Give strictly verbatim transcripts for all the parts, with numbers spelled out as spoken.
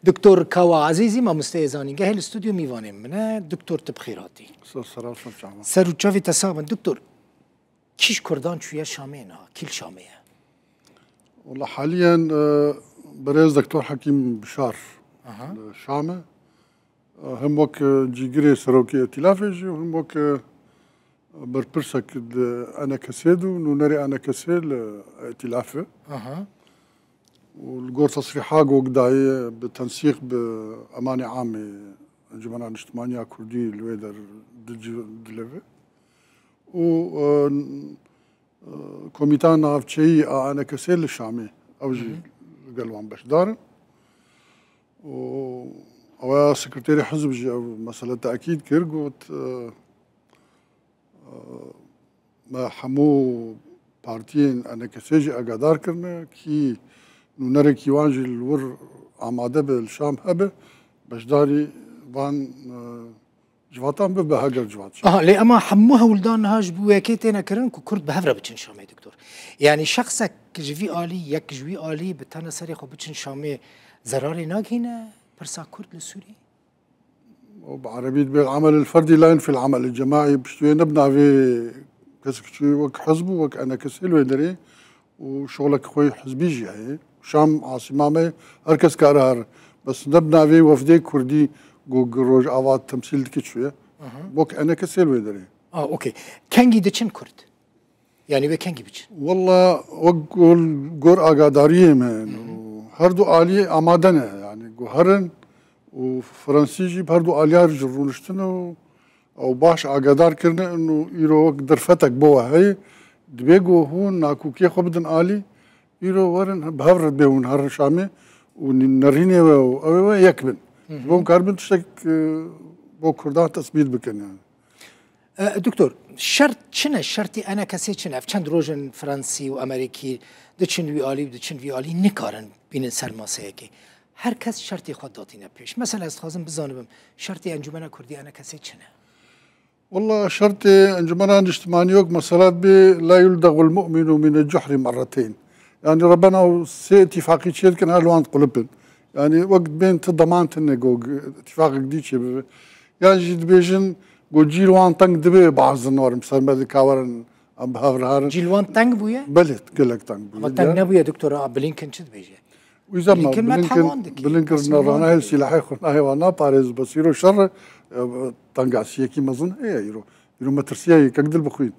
Doktor Kawa Ezîzî, mamosteyê zanîngehê, li stûdyo mîvanê min e. Doktor, tu bi xêr hatî. Ser, ser çava. Ser û çavê te sax bin. Doktor, kî ji Kurdan çûye Şamê niha? Kî li Şamê ye? Wala haliyen, e, birêz Doktor Hekîm Bişar Aha. li Şam e. E, hem wek, e, cîgirê serokê Îtîlafê jî û hem wek, e, berpirsek di ENKSê de û nûnerê ENKSê li Îtîlafê. Aha. û li gor tesrîha ku dayê bi tensîq bi emanê amê Encûmena Niştimanî ya Kurdî li wê der di ci-, dileve. Û, e, n-, e, Komîta Navçeyî a ENKSê li Şamê, ew jî Hı hı. li gel wan beşdar in. Û ew ya sekreterê hizb jî ev mesele tekîd kir, got, e, Me hemû partiyên ENKSê jî agahdar kirine, kî nûnerekî wan jî li wir amade be, li Şam hebe, beşdarî van, e, civatan bibe, heger civat jî. Aha, lê ema hemû hewldan niha ji bo yekê têne kirin ku Kurd bi hev re biçin Şamê, doktor. Yanî şexsek ji vî alî, yek ji wî alî bi tena serê xwe biçin Şamê zerarê nagihîne pirsa Kurd li Sûriyê? û bi erebî dibê العمل الفردي لا ينفي العمل الجماعي. Piştî wê ne bi navê kesek çû wek hizb û wek ENKSê li wê derê û şolek xwe hizbî jî heye. Şam asîma me, her kes kare herin. Bes ne bi navê wefdê Kurdî ku, ku Rojava temsîl dike çûye. Aha. Wek ENKSê li wê derê. Ah, okey. Kengî diçin Kurd? Yanî wê kengî biçin? Walla wek gor, gor agadariyê me, Hı hı. her du alî amade ne. Yanî ku herin û Fransî jî bi her du aliyar jî rûniştin û ew baş agadar kirine û îro wek derfetek bo we heye. Dibê ku hûn nakokiyê xwe bidin alî, îro werin bi hev re bê hûn herin Şamê û nî-, nerînê we û ew ê we yek bin. Hı hı. Ji bo hûn karibin tiştek, e, bo Kurdan tesbît bikin yani. E, doktor, şert çi ne? Şertî ENKSê çi ne? Ev çend roj in Fransî û Amerîkî diçin wî alî û diçin vî alî, nikarin bînin ser maseyekê. Her kes şertê xwe datîne pêş. Mesela ez dixwazim bizanibim, şertê Encûmena Kurdî ENKSê çi ne? Walla şertê Encûmena Niştimanî wek mesela dibê, "La yuldagul mu'minu mine cuhri merreteyn." Yani Rebena ew sê îtîfaqî çêdikin, her li wan diqulipin. Yani wek dibên ti deman tine ku îtîfaqek dî çêbibe. Yan jî dibêjin ku cîl wan teng dibe, bazin werin ser me dikawerin em bi hev re herin. Cîl wan teng bûye? Belê, gelek teng bûye. Ama teng nebûye, doktor, a Blinken çi dibêje? Wî zema Blinken me Blinken, tewan dike. Blinken Aslında rana wan hê dike. Silahê xwe nahê wan naparêz, bes îro şer e, tengasiyekî mezin heye îro. Îro me tirsiya yekek dil bixwîn.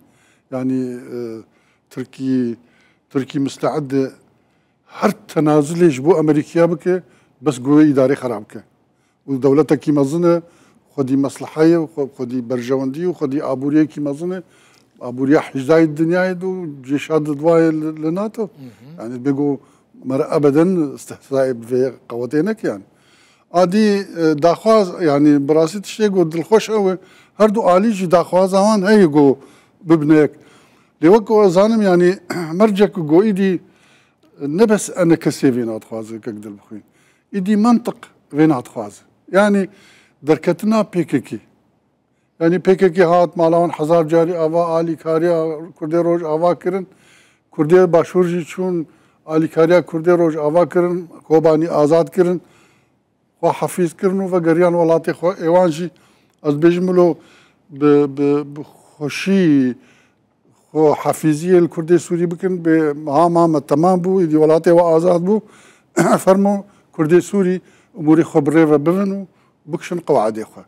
Yani, e, Tirkî, Tirkî misteed e her tenazulê ji bo Amerîkiya bike, bes guhê îdarê xera bike. Û dewletekî mezin e, xwedî mesleheyê, xwe-, xwedî berjewendî û xwedî aboriyekî mezin e. Aboriya hejdayê dinyayê de û cêşa di duayê li, li NATO. Hı hı. Yani bê ku me re ebeden istehzayê bi vê qewetê neke yani. Adî, e, daxwaz, yani bi rastî tiştê ku dilxweş ew e, her du alî jî daxwaza wan heye ku bibine yek. Lê wek ku ez zanim yani mercek ku îdî ne bes ENKSê vê nadixwaze kek dilbixwîn. Îdî mentiq vê nadixwaze. Yani derketina PKK. Yani PKK hat mala wan hezar carî ava alîkariya Kurdê Rojava kirin. Kurdê Başûr jî çûn alîkariya Kurdê Rojava kirin, Kobanî azad kirin. Xwe hafîz kirin û vegeriyan welatê xwe. Êwan jî ez dibêjim wilo bi, bi, bi xweşî xwe hafîziyê li Kurdê Sûrî bikin, bê ha ma me temam bû, îdî welatê we azad bû. Fermo Kurdê Sûrî umûrê xwe bi rê ve bibin û bikişin qewaidê xwe.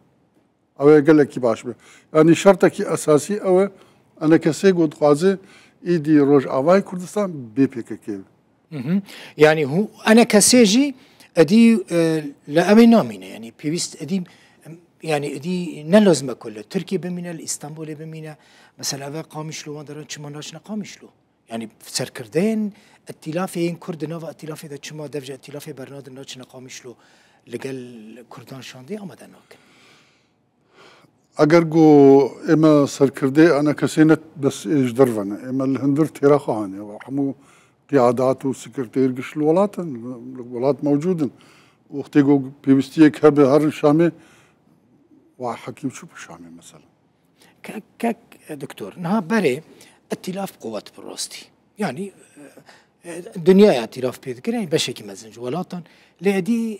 Ew ê gelekî baş be. Yanî şertekî esasî ew e, ENKSê ku dixwaze îdî Rojavayê Kurdistan bê PKK be. Mhm. Yanî hû, ENKSê jî edî, e, li em ê namîne. Yanî pêwîst edî, yanî edî ne lazim e ku li Tirkiyê bimîne, li Îstanbulê bimîne. Mesela ve Qamişlo, wan deran çima naçine Qamişlo? Yanî serkirdeyên îtîlafê yên Kurd di nava îtîlafê de çima dev ji îtîlafê bernadin, naçine Qamişlo, li gel Kurdan şandê amade nakin? Eger ku ê me serkirdeyê ENKSê ne bes ê ji derve ne, ê me li hundir têra xwe hane, hemû qiyadat û sekreterê giş li welat in, li welat mewcûd in. Wextê ku pêwîstiyek hebe herin Şamê, wa Hekîm çû bi Şamê mesela. Kek, kek, e, doktor, niha berê îtîlaf quwet bi rastî. Yanî, e, e, dinyaya îtîlaf pê dikir, yanî beşekî mezin ji welatan. Lê edî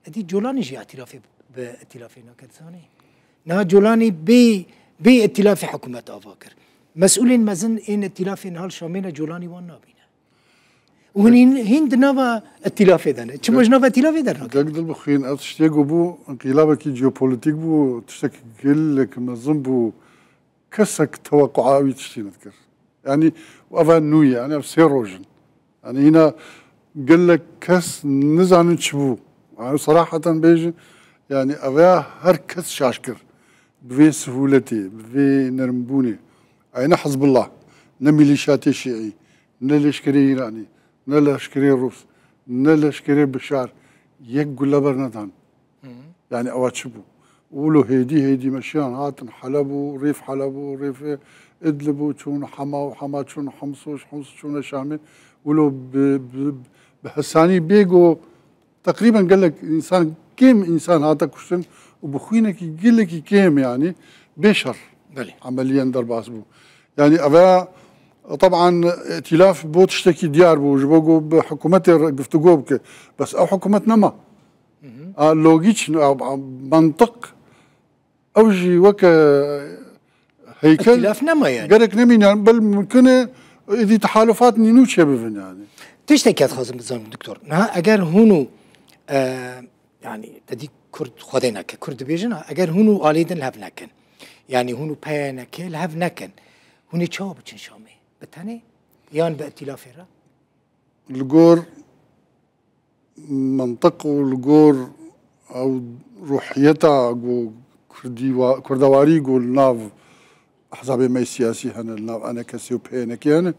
Edî Colanî jî îtîrafê bi îtîlafê nake, dizanî? Niha Colanî bê, bê îtîlafê hikûmet ava kir. Mesûlên mezin ên îtîlafê niha li Şamê ne, Colanî wan nabîne. Û hûn hîn, hîn di nava îtîlafê de ne. Çima ji nava îtîlafê dernake? Gek dil bixwîn, ev tiştê ku bû, înqîlabekî jeopolitîk bû, tiştekî gelek mezin bû. Kesek tewequa wî tiştî nedikir. Yanî, û ev nû ye, yanî ev sê roj in. Yanî hîna gelek kes nizanin çi bû. Yanî seraheten bêjin, yanî ev ya her kes şaş kir. Bi vê sihûletê, bi vê nermbûnê. Ay ne Hizbullah, ne mîlîşatê şîî, ne leşkerê Îranî, ne leşkerê Rûs, ne leşkerê Bişar yek gule bernedan. Hı hı. Yani ewa çi bû? Wilo hêdî hêdî meşiyan hatin Heleb û rêf Heleb û rêf Idlib û çûn Hema û Hema çûn Hims û ji Hims çûne Şamê. Wilo bi, bi, bi hesanî bêgo teqrîben gelek însan, kêm însan hate kuştin û bi xwînekî gelekî kêm, yani bê şer Belê. Emeliyen derbas bû. Yani eve teban îtîlaf bo tiştekî diyar bû, ji bo ku bi hikûmetê re guftûgo bike. Bes ew hikûmet nema. Hı hı. A, logîk, a, a, mantiq, ew jî weke heykel Îtîlaf nema yani. Gerek nemîne, bel mumkin e êdî tehalufat nînû çêbibin yani. Tiştekî ez dixwazim bizanim, doktor. Niha eger hûn û, e, yani, te dî Kurd, Xwedê neke, Kurd dibêjin, ha, eger hûn û alî din li hev nekin, yani hûn û P Y N K li hev nekin, hûn ê çawa biçin Şamê? Bi tenê? Yan bi îtîlafê re? Li gor mantiq û li gor ew ruhiyeta ku Kurdî wa-, Kurdewarî ku li nav ehzabê me siyasî hene, li nav E N K S û P Y N K hene,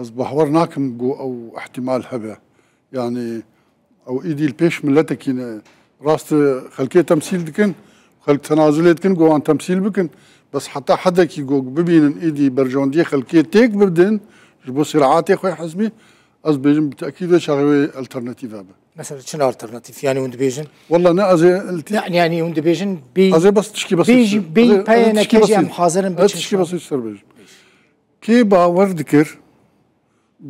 ez bawer nakim ku ew ihtimal hebe. Yani ew îdî li pêş miletekî ne. Rast e, xelkê temsîl dikin, xelk tenazulê dikin ku wan temsîl bikin. Bes heta hedekî ku bibînin îdî berjewendiyê xelkê têk bidin, ji bo sîraatê xwe hizbî, ez bêjim bi tekîd wê çaxê wê alternatîf hebe. Mesela çi alternatîf? Yani hûn dibêjin? Walla ne ez ê iltî- Ne, yani hûn dibêjin bê-, ez ê bes tişkî bes bê-, bêjî, bê-, ez ê, P Y N K jî em hazir in biçin. Ez tişkî bes ser bêjim. Kê bawer dikir,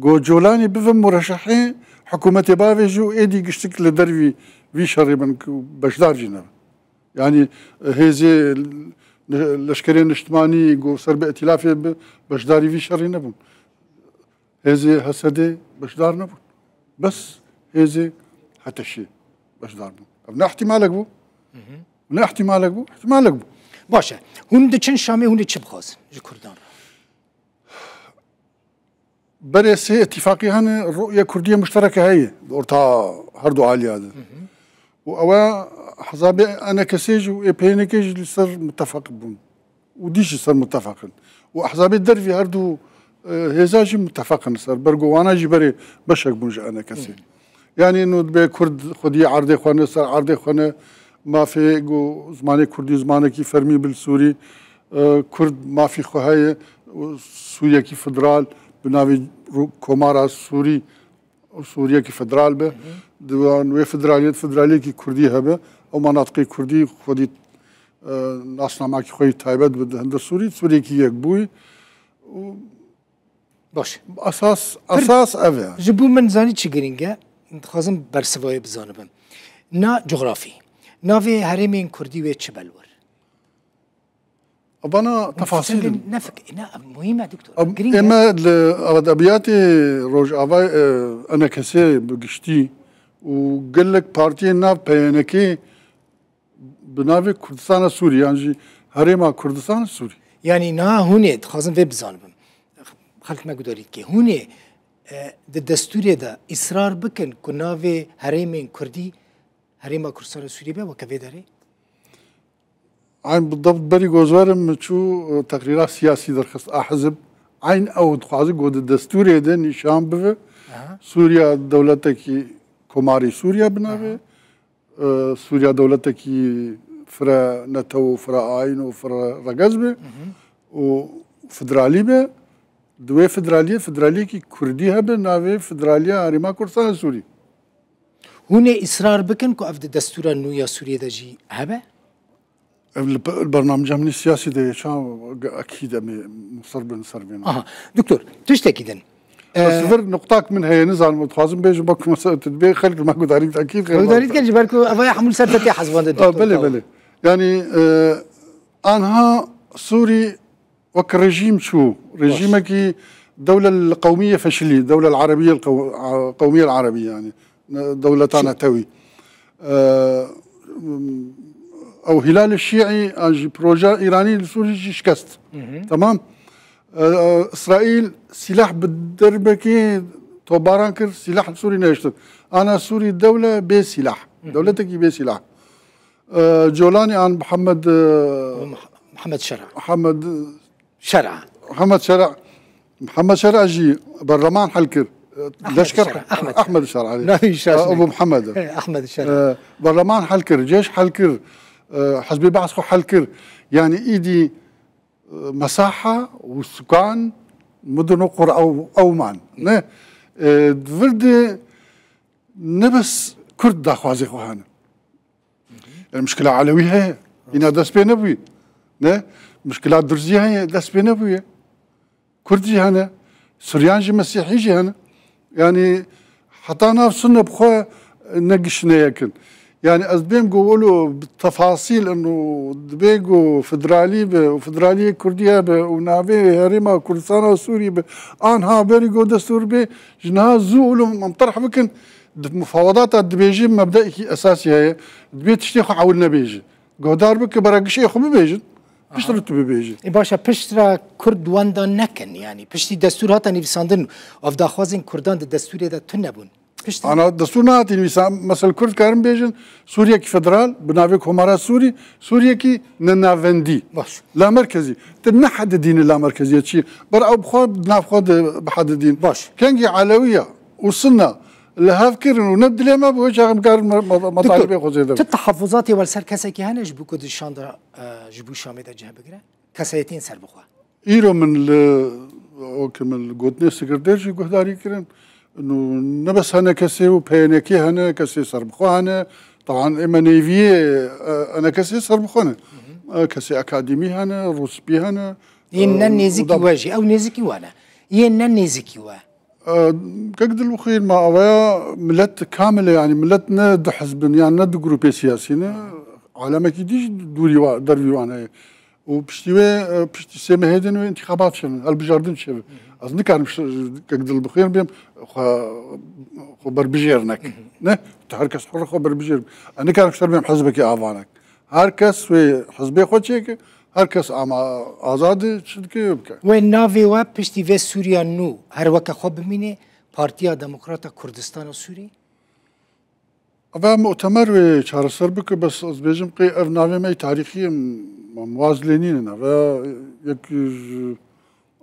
ku Colanî bibe mureşehê hikûmetê bavêjî û êdî giştik li dervî vî şerî bin ku beşdar jî nebin. Yani hêzê leşkerê niştimanî ku ser bi îtîlafê bi beşdarî vî şerî nebûn. Hêzê H S D beşdar nebûn. Bes hêzê H T Ş beşdar bûn. Ev ne ihtimalek bû? Hı hı. Ne ihtimalek bû? İhtimalek bû. Baş e. Hûn diçin Şamê, hûn ê çi bixwazin ji Kurdan re? Berê sê îtîfaqî hene, ru'ye Kurdiyê muştereke heye, orta her du aliya de. Hı hı. Û ewe hezabê E N K S jî û E P N K jî li ser mutefeq bûn. Û dî jî ser mutefeq in. Û ehzabê dervî her du, e, hêza jî mutefeq in ser. Ber ku wana jî berê beşek bûn ji E N K S. Hı. Yani nû dibe Kurd xwedî erdê xwe ne, ser erdê xwe ne, mafê ku zimanê Kurdî zimanekî fermî bil Sûrî, e, Kurd mafî xwe heye, û Sûriyekî federal bi navê Ru-, Komara Sûrî, Sûriyekî federal be. Hı hı. Di wan wê federaliyet, federaliyekî Kurdî hebe. Ew manatiqê Kurdî xwedî, e, nasnamakî xwe yî taybet bi hinde Sûrî, Sûriyekî yek bûyî. Û Baş. Esas, Pir esas ev e. Ji bo min zanî çi girîng e, dixwazim bersivayê bizanibim. Na cografî. Navê herêmên Kurdî wê çi be li wir? Bana tefasîl. Ne fik-, ne, muhîm e, doktor. Em, Girîng e. Ême li edebiyatê Rojavayê, e, E N K S'ê bi giştî û gelek partiyên nav P Y N K'ê bi navê Kurdistana Sûrî, yan jî Herêma Kurdistana Sûrî. Yanî niha hûn ê, dixwazim vê bizanibim. Xelk me gudarî dike. Hûn ê, e, di destûrê de îsrar bikin ku navê herêmên Kurdî Herêma Kurdistana Sûrî be weke vê derê? Eyn bidebt berî ku ez werim, min çû, e, teqrîra siyasî derxist a hizib. Eyn ew dixwaze ku di destûrê de nîşan bive. Aha. Sûriya dewletekî, Komarî Sûriya bi navê. Aha. E, Sûriya dewletekî fire netew û fire ayin û fire regez be. Hı hı. Û federalî be. Di wê federaliyê, federaliyekî Kurdî hebe, navê Federaliya Herêma Kurdistana Sûrî. Hûn ê îsrar bikin ku ev di destûra nû ya Sûriyê de jî hebe? Ev li pe-, li bernamca min siyasî de ye, ça ekîd em ê musir bin ser vê. Aha, doktor, tiştekî din. Bes vir nuqtak min heye, nizanim, dixwazim bêjim, bak mesela tu dibê xelk ma gudarî dike, kî xêr Gudarî dikin ji ber ku ev ya hemû li ser te tê hezvan de, Ah, doktor belê, Kawa. Belê. Yani, e, anha Sûrî wek rejîm çû. Rejîmekî dewle qewmîye feşilî, dewle Arabiye, qew-, a, qewmiye Arabiye yani. Ne, dewleta Çi? Netewî. E, ew Hilal Şîî an jî proje Îranî li Sûrî jî şikest. Hı hı. Tamam. E, e, Îsraîl sîlah bi derbekê topbaran kir, sîlah li Sûrî nehiştin. Ana Sûrî dewle bê sîlah. Hı hı. Dewletekî bê sîlah. E, Colanî an Mihemed, e, Mih-, Mihemed Şera. Mihemed Şera. Mihemed Şera. Mihemed Şera jî berleman hel kir. E, Ahmed Leşker Şera, Ahmed Ahmed Şera. Şera, alî. Navî şaş E, Ebu neke. Mihemed. He, Ahmed Şera. E, berleman hel kir, cêş hel kir. E, Hizbê Baas xwe hel kir. Yani îdî, e, mesaha û sukan mudin û qur ew, ew man. Ne? E, di vir de ne bes Kurd daxwazê xwe hene. Yani mişkila Elewî heye. Îna dest pê nebûye. Ne? Mişkila Durzî heye, dest pê nebûye. Kurd jî hene. Suryan jî, Mesîhî jî hene. Yani heta nav Sunne bi xwe ne gişine yek in. Yani ez dibêm ku wilo bi tefasîl in û dibê ku federalî be û federaliyê Kurdî hebe û navê Herêma Kurdistana Sûrî be. Anha berî ku destûr bê, ji niha zû wilo em terh bikin, di mufawedata dibêjî mebdeekî esasî heye. Dibê tiştê xwe ewil nebêjî. Guhdar bike, bera gişê xwe bibêjin. Piştre tu bibêjî. E, baş e, piştre Kurd wenda nekin, yani piştî destûr hate nivîsandin, ev daxwazên Kurdan di destûrê de tune bûn. Piştre Ana destûr nehate nivîsan, mesela Kurd karin bêjin, Sûriyekî federal, bi navê Komara Sûrî, Sûriyekî nenavendî. Baş. Lamerkezî. Tu nehedidînî lamerkeziyetçî. Ber ew bi xwe, bi nav xwe de bihedidîn. Baş. Kengî Elewiya û Sunna li hev kirin û ne dilê me bû, çaxê em karin me-, me-, Doktor, metalibê xwe zêde tu bikin. Tehafuzatê we li ser kesekî hene ji bo ku di şanda, e, ji bo Şamê de cih bigire? Kesayetiyên serbixwe. Îro min li, wekî min li gotinê sekreter jî guhdarî kirin. Nû ne bes hene kesê û P Y N K hene, kesê serbixwe hene. Taban ême nêviyê, e, hene kesê serbixwe ne. Hı hı. E, kesê akademî hene, rûspî hene. Yên ne E, nêzîkî û da we jî, ew nêzîkî we ne. Yên ne nêzîkî we. E, kek Dilbixwîn, ma avaya millet kamil e, yani millet ne du hizb in, yan ne du grûpê siyasî ne. Alemekî dî jî dûrî wa, dervî wan heye. Û piştî wê, e, piştî sê mehê din wê întîxabat çêbin, hilbijardin çêbin. Ez nikarim ş-, kek Dilbixwîn bêm xwe, xwe berbijêr nek. Ne? Tu her kes hur xwe berbijêr. Ez nikarim şer bêm hizbekî ava nek. Her kes wê hizbê xwe çêke, her kes ama azad e, çi dike wê bike. Wê navê we piştî vê Sûriya nû her weke xwe bimîne, Partiya Demokrata Kurdistana Sûrî? Eve mutemer wê çareser bike, bes ez bêjim qê ev navê me yê tarîxî em, em waz lê nînin. Eve yek ji,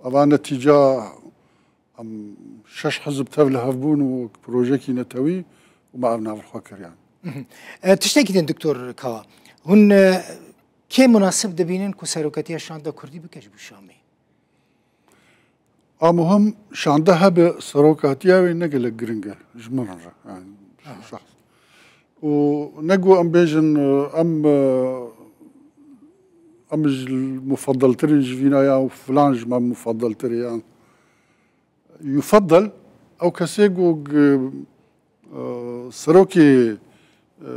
eva netîca em şeş hizb tev li hev bûn û projekî netewî û me ev nav li xwe kir yani. Mhm. E, tiştekî din, Doktor Kawa. Hûn, e, kê munasib dibînin ku serokatiya şanda kurdî bike ji bo Şamê? A muhim şanda hebe serokatiya wê ne gelek giring e ji min re, yani Aha. şahs. Û ne ku em bêjin, e, em, e, em ji mufedeltir in ji vîna ya û filan ji me mufedeltir e, yan. Yufedel, ew kesê ku g-, e, serokê, e,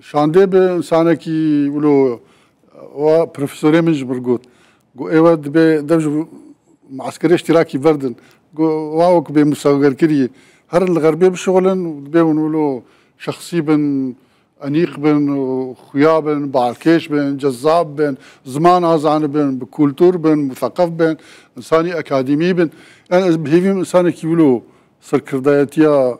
şandê bi, insanekî wilo, e, wa profesorê min ji min got. Got, ê we dibê dev ji mueskerê îştîrakî verdin. Got, wa wek bê musagerkirî. Herin li xerbê bişixulin, dibê hûn wilo şexsî bin, enîq bin, xuya bin, balkêş bin, cezab bin, ziman azanibin, bi kultur bin, museqef bin, insanî akademî bin. Yani ez bi hêvî me insanekî wilo serkirdayetiya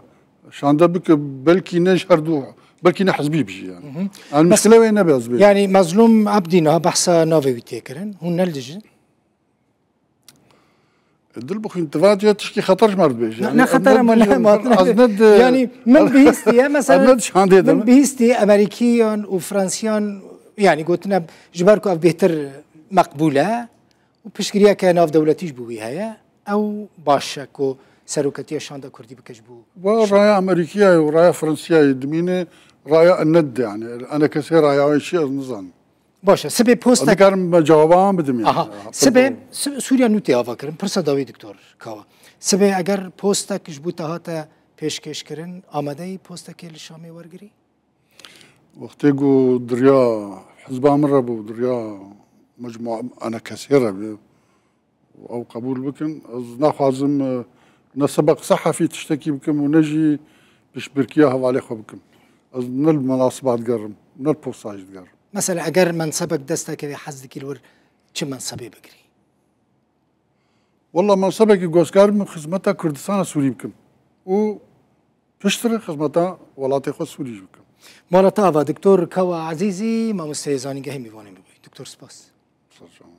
şande bike, belkî ne ji her du, belkî ne hizbî bijî yani. Mhm. Yani Mes-, mişkile wê nebe ez bê. Yani Mazlûm Ebdî niha behsa navê wî tê kirin. Hûn ne li dijî? Dilbixwîn, tu va diya tişkî xeter ji me re dibêje. Ne, yani ne xeter em ama ne, dibêjin, ma-, ez ne di-, yani min bihîstiye, mesela, ez ne di şandê de min me. Bihîstiye Amerîkiyan û Fransiyan, yani gotine, ji ber ku ev bêhtir meqbûl e û piştgiriyeke navdewletî ji bo wî heye, ew baş e ku seroketiya şanda kurdî bike ji bo Wa şan- raya Amerîkiyayê û raya Fransiyayê dimîne, raya ened yani. Ene kesê raya wê çi ez nizanim. Baş e. Sibê postek... Dikarim cewaba wan bidim yani. Aha. Sibê, Sûriya nû tê ava kirin. Pirsa dawî doktor Kawa. Sibê eger postek ji bo te hate pêşkêş kirin, amadeyî postekê li Şamê wergirî? Wextê ku diriya hizba min re bû, diriya mecmua enekesê re bû, ew qebûl bikin. Ez naxwazim, e, ne sebek sehefî tiştekî bikim û ne jî piştbirkiya hevalê xwe bikim. Ez ne li menasiba digerim, ne li posta jî digerim. Mesela eger mensebek dest te kevê, hez dikî li wir çi mensebê bigirî? Walla mensebekî ku ez karim xizmeta Kurdistana Sûrî bikim û piştre xizmeta welatê xwe Sûrî jî bikim. Mala te ava, Doktor Kawa Ezîzî, mamosteyê zanîngehê, mîvanê me bûyî. Doktor, spas. Sağ olun.